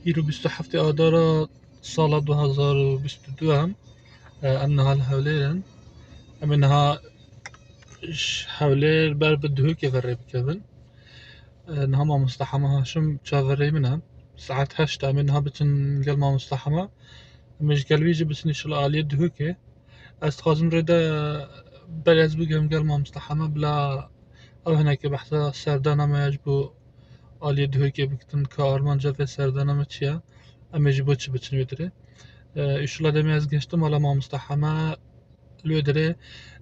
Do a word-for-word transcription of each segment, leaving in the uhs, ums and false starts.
Îro bîst û heftê Adara sala du hezar û bîst û du em, e, em niha li Hewlêr in. Em ê niha ji Hewlêr ber bi Duhokê ve rê bikevin. E, niha mamoste Hema Haşim çaverê min e. Saet heşt em ê niha biçin gel mamoste Hema. Em ê ji gel wî jî biçin îşillah aliyê Duhokê. Ez dixwazim rê de berê ez bigihim gel mamoste Hema bila ew hinekê behsa serdana me ya ji bo aliyê Duhokê bikitin ka armanca vê serdana me çi ye? Em ê ji bo çi biçin wê dirê? E, îşillah demê ez gihiştim mala mamoste Hema li wê dirê,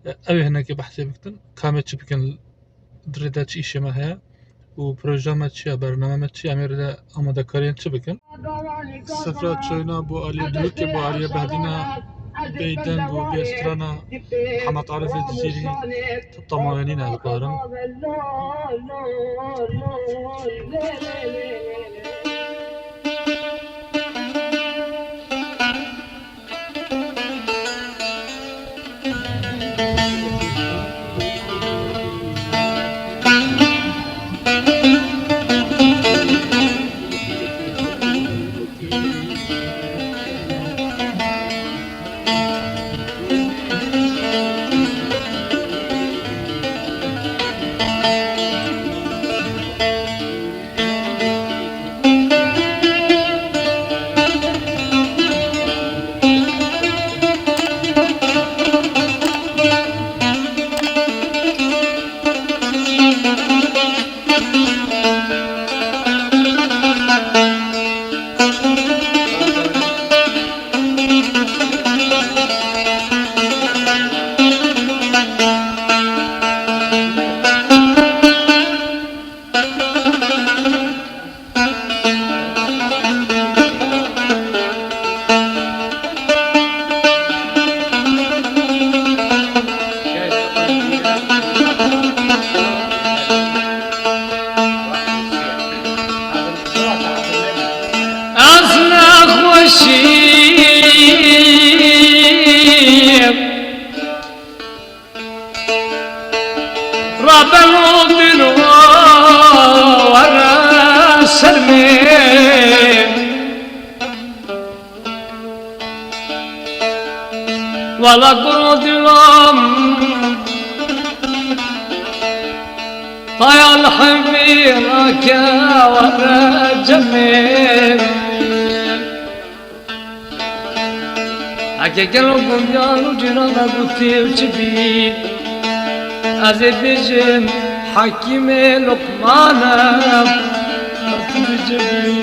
e, ew ê hinekê behsê bikitin. Ka em ê çi bikin? Di rê de çi îşê me heye û projeya me çi ye, bername me çi ye, em ê rê de amadekariyên çi bikin? Sifra çayna bo aliyê Duhokê, bo aliyê Behdîna bêy deng û bê strana Hemed Arifê Cizîrî temayenîn ez barim. Ez nexweşî Rabeno dilo were ser min. Wala guro dilam tayal hemî rake were cemê. Heke gelo gomyan û cîrana gotî û çi bî? Ez ê bêjim Hekîmê Luqman e, tu bicibî.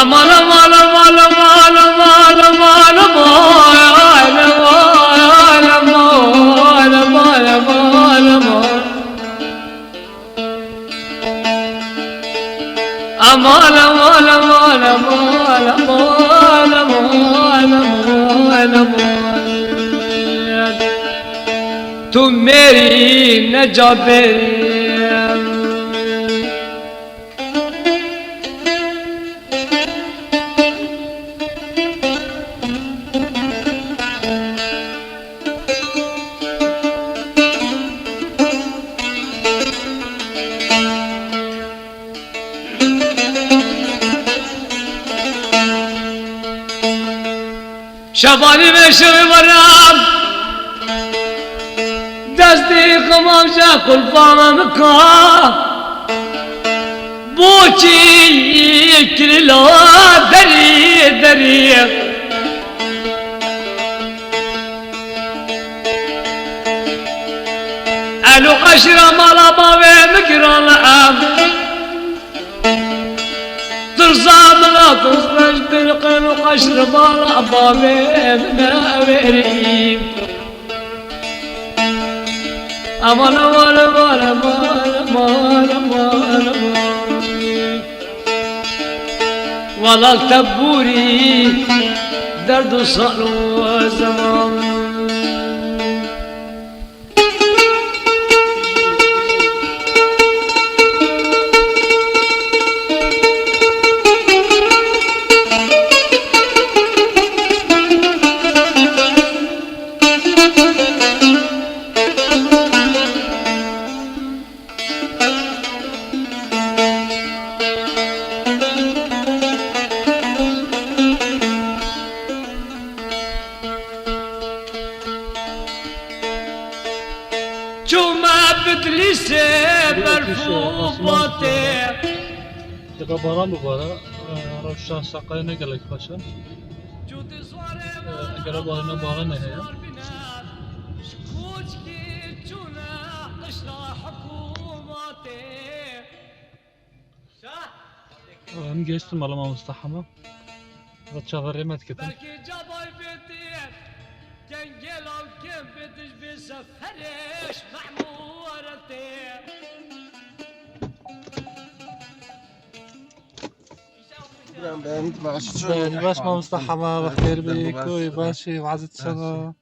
Aman, aman, aman, aman. Aman, aman, aman. Tu mêrî ne caberî. Şevalî ve şevaram, destê xemamca qulfana min ka. Boçî kirila derî derî. Elo eşra mala bavê min giran em. Tirsa min a tirsa ji tirqên û qeşr bala bavê min e verî. Aman, aman, aman. Wala tebûrî. Derd û sal û zeman. Çûme Bitlîsê berf û batê. Dika baran bibare, e, rewşa Seqayê ne gelek xweş e. E, gere barîna barane heye. Em gehiştin mala mamosta Hema. Ve çaverê me dikitin. Belkî cabay bêtê, kengela û kêm bêtiş bê seferêş memûretê. Beğendim, baş. Beğendim, baş mamosta Hema, bextêr bî, koyê başê, wazit sana.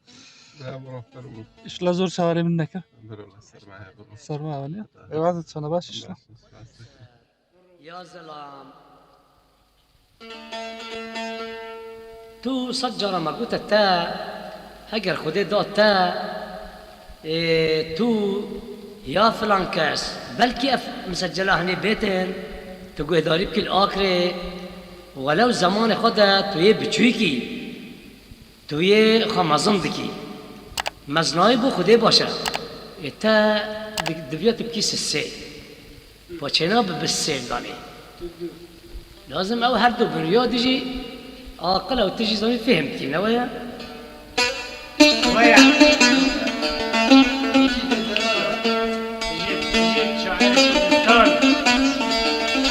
Îşla zor çaverê min neke. Serma ya. Ê, wazit sana, baş îşla. Ya zelam. Tu sed cara me gote te, heger Xwedê da te, ê, tu ya filan kes, belkî ev misecela hinê bêtin, tu guhdarî bikî li Akrê, welew zemanê xwe de tu yê biçûyîkî, tu yê xwe mezin dikî. Mezinayî bo Xwedê baş e. Ê te di-, diviya tu bikî sisê. Paçêna bi bi sêv danê. Lazim ew her du bin ya dijî aqil ew tijî zanî fêhm dikî, ne waya? Waya. Ji, ji şair Kurdistan,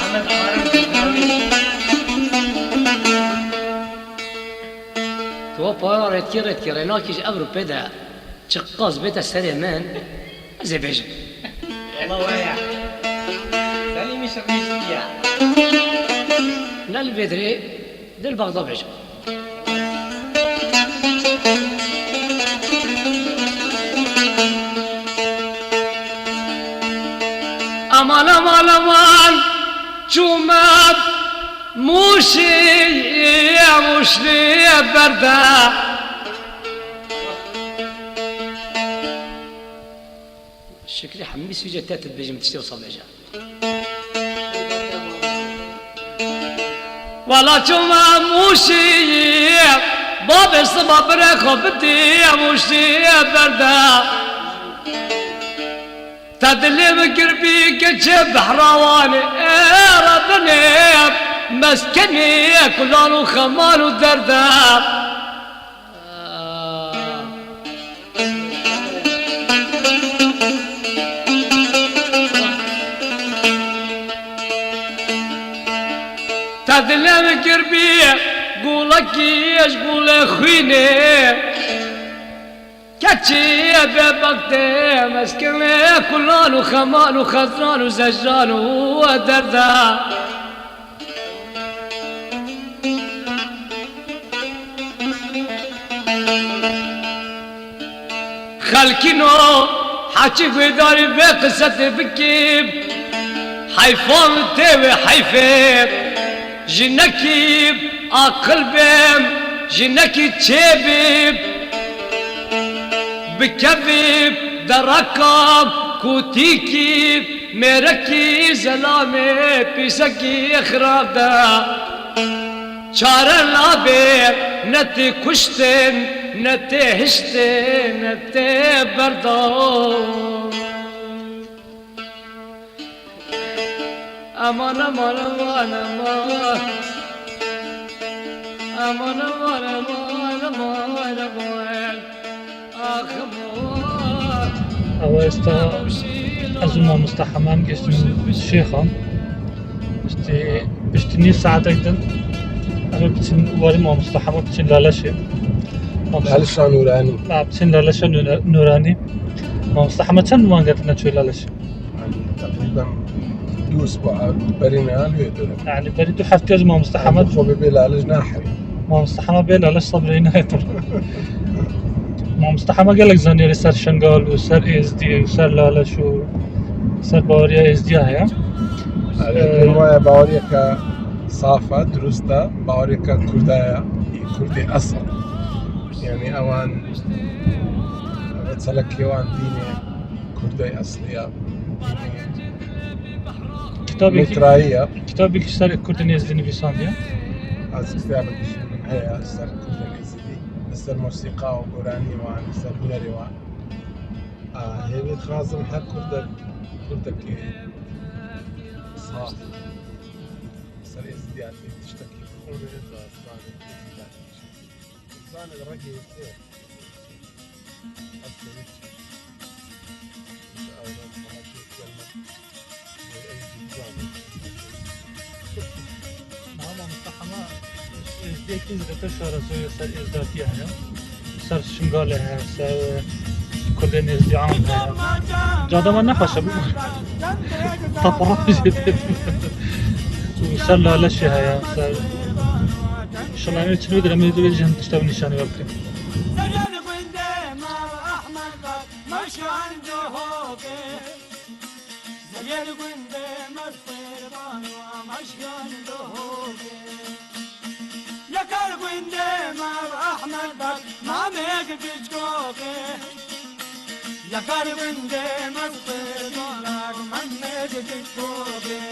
Ahmet Arif Zîdawî. Tu wa para rêtkî rêtkî rênakî ji ev rûpê de çiqas bête serê min, ez ê bêjim. Wala waya. Selîmî şirnî şikiya. Ne li vê dirê, dil Bexda bêjim. Aman, aman, aman, çûme Mûşê, mûşlê berde. Şikrî hemî sûcê te tu dibêjim tiştê wisa bêje. Wela çûme Mûşê, babê siba birê xwe bidî, mûşlê berde. Te dilê min kir bî keçê behrawanê, ê re binê meskenê kulan û xeman û derde. Te dilê min kir bî gulekî ji gulê xwînê. Keçê bêbextê meskinê kulan û xeman û xezran û zejran û derda. Xelkîno heçî guhdarî vê qisetê bikî, heyfan tê wê heyfê. Jinekî aqil bê, jinekî çêbî, bikevî dereka kûtîkî, mêrekî zelamê pîsekî xirab de. Çare nabê ne tê kuştin, ne tê hiştin, ne tê berdan. Aman, aman, aman, aman. Aman, aman, aman, aman, aman, aman. Ax, aman. Ewa êsta ez û mamosta Hema em gihiştin Şêxan. Piştî, piştî nîv saetek din em ê biçin warê mamosta Hema, biçin Laleşê. Mamosta Laleşa Nûranî. Ha, biçin Laleşa Nûra-, Nûranî. Mamosta Hema çend manga tine çû Laleşê? Yani, teqrîben du usbu'a berî ne, li wê dere. Yani, berî du hefte ez mamoste Hemed. Xwe bê bê Laleş nahewî. Mamoste Hema bê Laleş sebrê nayê tu. Mamoste Hema gelek zaniyarî ser Şingal û ser Êzdî û ser Laleş û ser baweriya Êzdiya heye. Erê, Ee, pê waya baweriyeke saf e, dirust e, baweriyeke Kurda ye, Kurdê esil. Yani ewan, ev çelekê wan dînê Kurdê eslî ye. Kitabekî, Mêtrayî ye. Kitabekî ser Kurdên Êzdî nivîsandiye. Ez kitabekî ji min heye ser Kurdên Êzidî. Li ser mosîqa û goranî wan, li ser hunerê wan. A, hêvî dixwazim her Kurdek, Kurdekî saf, li ser Êzidiyatî tiştekî bixwîne, da zanê Êzidiyatî. Zanê li regê Êzidiyê. Niha Mamoste Hema, e, Êzdiyekî zêdetir şaresoyê ser Êzdatiya heye. Ser Şingalê heye, ser, e, Kurdên Êzdiyan heye. Cadema ne xweş e, bu. Tapara jê tê. Û ser Laleşê heye, ser. Şilanê çi nedir, em ê divê jin tişta nîşanî we bikin. Meşan Duhokê, Zeyed gundê mez qurban wa meşan Duhokê. Yakar gundê me Ahmed Bak, mamê Giçkokê. Yakar gundê mez qurban wa mamê Giçkokê.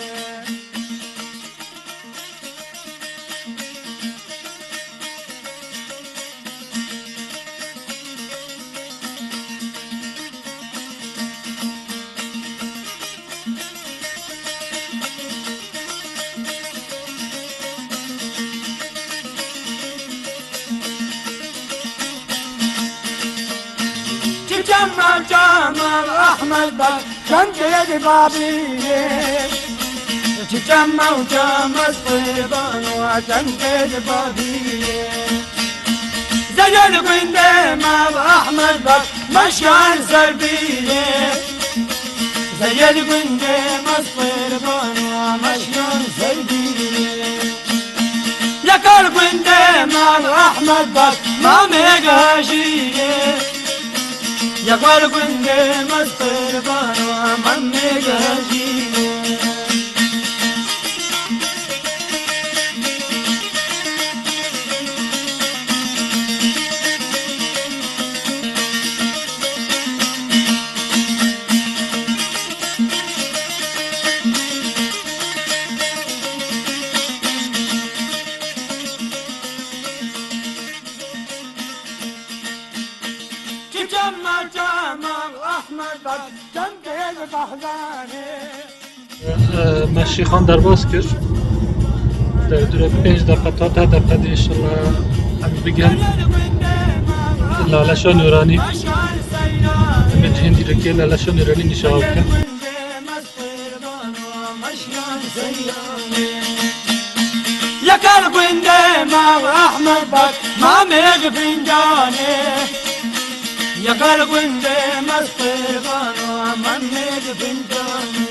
Çiçema çama Ahmed Bak. Çendê di babî, çi çema û çema stêban wa çendê di babî. Zeyed gundê me Ahmed Bak, meşkan serbî. Zeyed gundê me stêban wa meşkan serbî. Yakar gundê me Ahmed Bak, mamê Gajiyê. Yakar gundê me stêban wa mamê Gajiyê. Çiçema çama Ahmed Bak, çendê di Kahzanê. Me Şîxan derbas kir. Derdora pênc deqe ta deh deqe de inşallah em bigin Laleşa Nûranî. Em ê cihên dîrokê Laleşa Nûranî nîşan bikin. Yakar gundê me Ahmed Bak, mamê Fincanê. Yakar gundê me Stêfano, mamê Fincanê.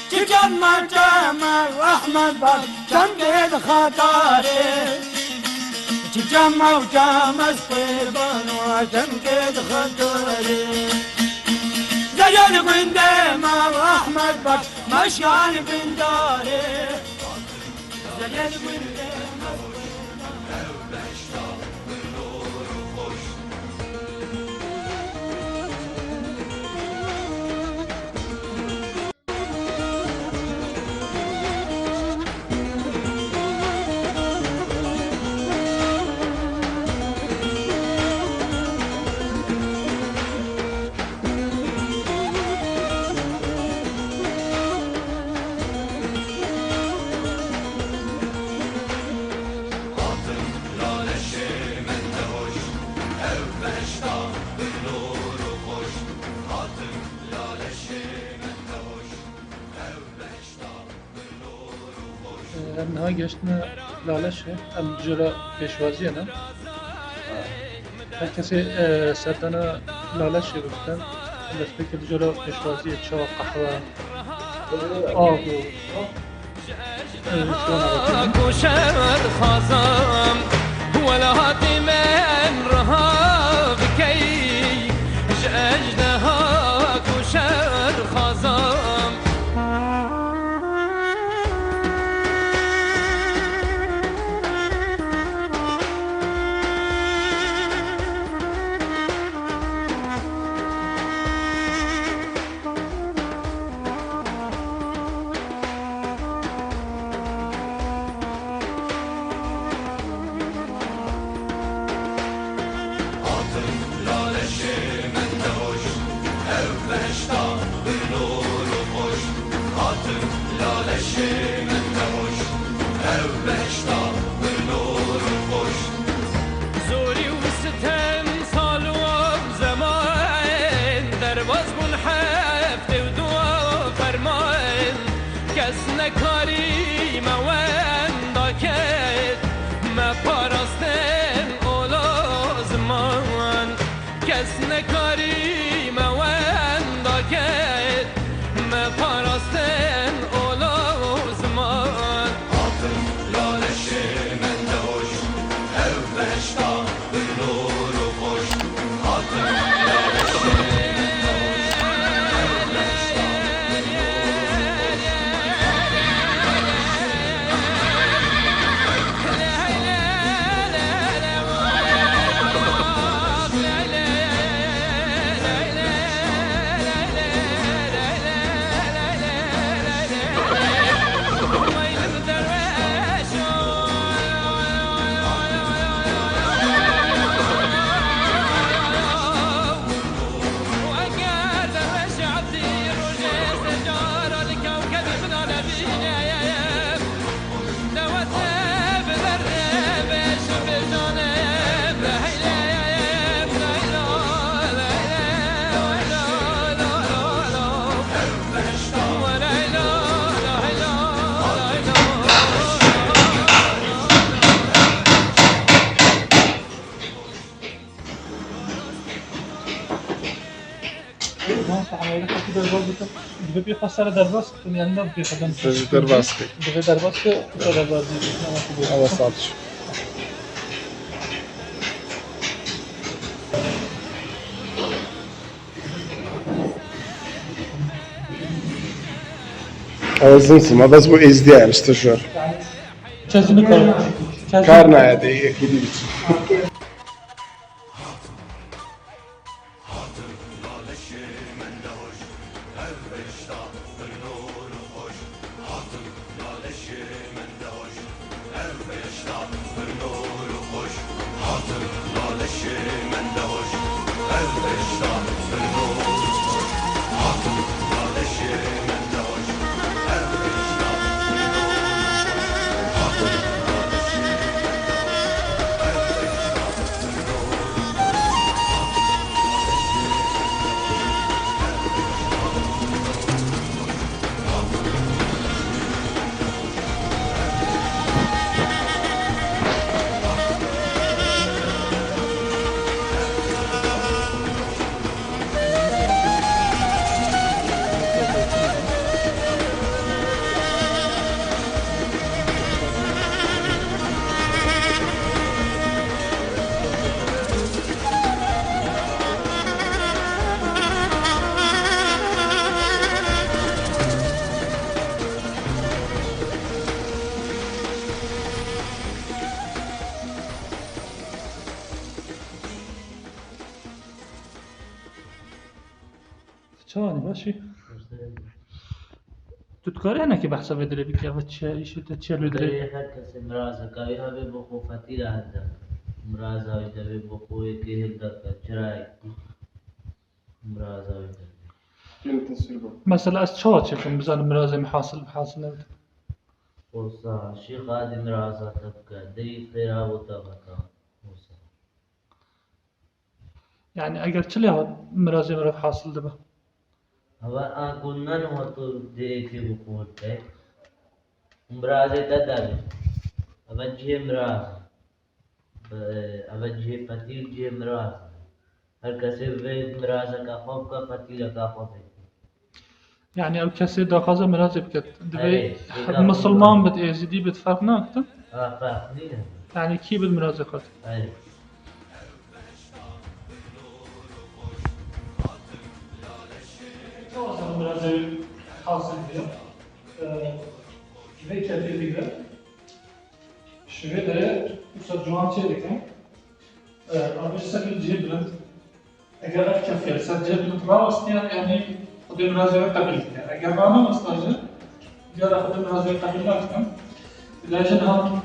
Çiçema çema Ahmed Bak, çendê di xetarê. Çiçema û çema Stêfano, çendê di xetarê. Zeyed gundê me Ahmed Bak, meşkan bindarê. Em niha gehiştine Laleşê, em jê re pêşwaziyê ne. Her kesê, e, serdana Laleşê bikin, em destpêkê di jê re pêşwaziyê ça, qehwe, av û, e, şiwana bikin. Ku şer xazam, welatî min riha bikey, ji ejdeha ku şer xazam. Zorî û sitem, sal û zeman, derbas bûn heftê û du ferman. Kes nekarî me wenda ket, me parastin ola ziman. Kes nekarî me wenda ket, me parastin ola ziman. Hatin laleşê min dehoş, ev behişta bi nûr û xoş. Hatin laleşê min dehoş, ev behişta bi nûr û xoş. Van sahneyê xwe derbas bikin. Divê pê xwe sere derbas bikin, yani ne pê xwe dem. Divê derbas bikin. Divê derbas bikin, xwe derbas bikin. Ama sağ ol. Ez nisim, ez bu êzdiya em stajyer. Çözümü kar. Kar nayê de, yekî dî. Çawa ne, baş î? Tu dikarî hinekî behsa vê dilê bikî, ev çi ye, îşê te çi ye li wê dilê? Her kesê mirazeka wî hebe bo xwe fetî re helde. Miraza wî devê bo xwe yekê hildake, çirayek. Miraza wî devê. Mesela ez çawa çêkim bizanim mirazê min hasil bi hasil nebit? Wisa, şêx adî miraza te bike, deyî xêra bo te veke. Wisa. Yani eger çi lê hat mirazê mirov hasil dibe? Hava a ku nano tu dê êkê bi qûr te. Mirazê te de be. Eve cihê miraz. Be, eve cihê fetîl, cihê miraz. Her kesê vê mirazeke xwe bike, fetîleke xwe bike. Yani ew kesê daxwaza mirazê biket. Divê Erê, her pêka misilman xwe bit, êzidî bit, ferq nakitin. Ha, ferq nîne. Yani kî bit mirazê xwe? Erê. Çawa mirazê hasil diye. Ee, Vê ketê digre. Şivê de usa ciwan çê dikin. Ee, Abi ser bir cihê bilind. Eger ev kefê ser cihê bilind rawestiye, yani Xwedê mirazê wê qebîl dike. Eger ranewesta jî, diyara Xwedê mirazê wê qebîl nakitin. Lê jin han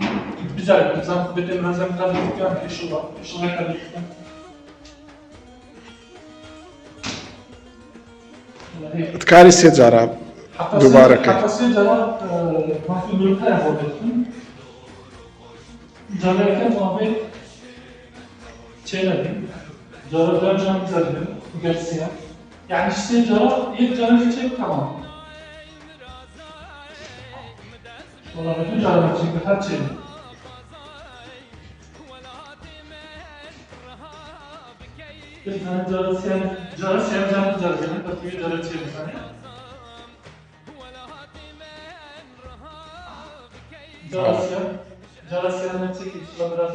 bizer, bizan Xwedê tê mirazê wê qebîl dike, inşallah, inşallah qebîl dike. Dikarî sê cara Heta dubare sê, kir. Heta sê cara, e, mafî mülke yapabilirsin. Cara yeken muhabbet şeyler değil. Cara döneceğim güzel bir gerçi ya. Yani işte cara, ilk cara geçecek tamam. Valla bütün cara geçecek, her şey. Bir tane cara sen, cara sen, cara sen, bak bir cara çevir sen. Cara sen, cara sen ne çekil, şuna biraz